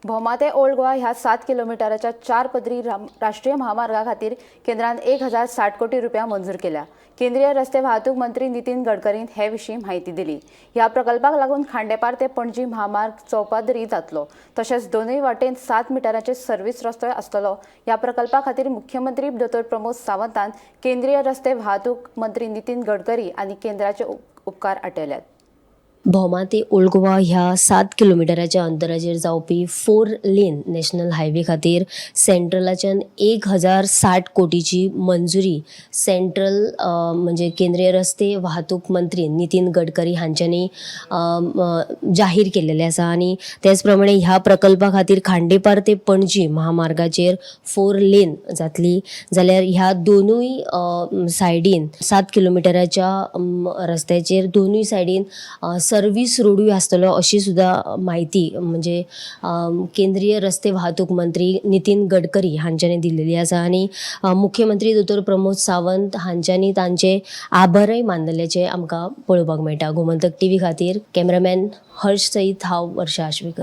भोमा ते ओल्ड गोवा ह्या 7 किलोमिटराच्या 4 पदरी राष्ट्रीय महामार्गा खातीर केंद्रान 1060 कोटी रुपया मंजूर केल्या. केंद्रीय रस्ते वाहतूक मंत्री नितीन गडकरीन हे विशीं म्हायती दिली. ह्या प्रकल्पाक लागून खांडेपार ते पणजी महामार्ग चौपादरी जातलो. तशेंच दोनूय वाटेन 7 मिटराचे सर्व्हिस रस्तोय आसतलो. ह्या प्रकल्पा खातीर मुख्यमंत्री दोतोर प्रमोद सावंतान केंद्रीय रस्ते वाहतूक मंत्री नितीन गडकरी आनी केंद्राचे उपकार आटयल्यात. भोमा ते ओल्ड गोवा ह्या 7 किलोमिटराच्या अंतराचेर जावपी 4 लेन नॅशनल हायवे खातीर सेंट्रलाच्यान 1060 कोटीची मंजुरी सेंट्रल म्हणजे केंद्रीय रस्ते वाहतूक मंत्री नितीन गडकरी हांच्यांनी जाहीर केलेलें आसा. आनी तेच प्रमाणे ह्या प्रकल्पा खातीर खांडेपार ते पणजी महामार्गाचेर 4 लेन जातली, जाल्यार ह्या दोनूय सायडीन 7 किलोमिटराच्या रस्त्याचेर दोनूय सायडीन सर्वीस रोडूय आसतलो, अशी सुद्दां म्हायती म्हणजे केंद्रीय रस्ते वाहतूक मंत्री नितीन गडकरी हांच्यांनी दिल्लेली आसा. आनी मुख्यमंत्री दोतोर प्रमोद सावंत हांच्यांनी तांचे आभारय मानलेल्याचें आमकां पळोवपाक मेळटा. गोमंतक टीव्ही खातीर कॅमेरामॅन हर्ष सयत हांव वर्षा आश्वेकर.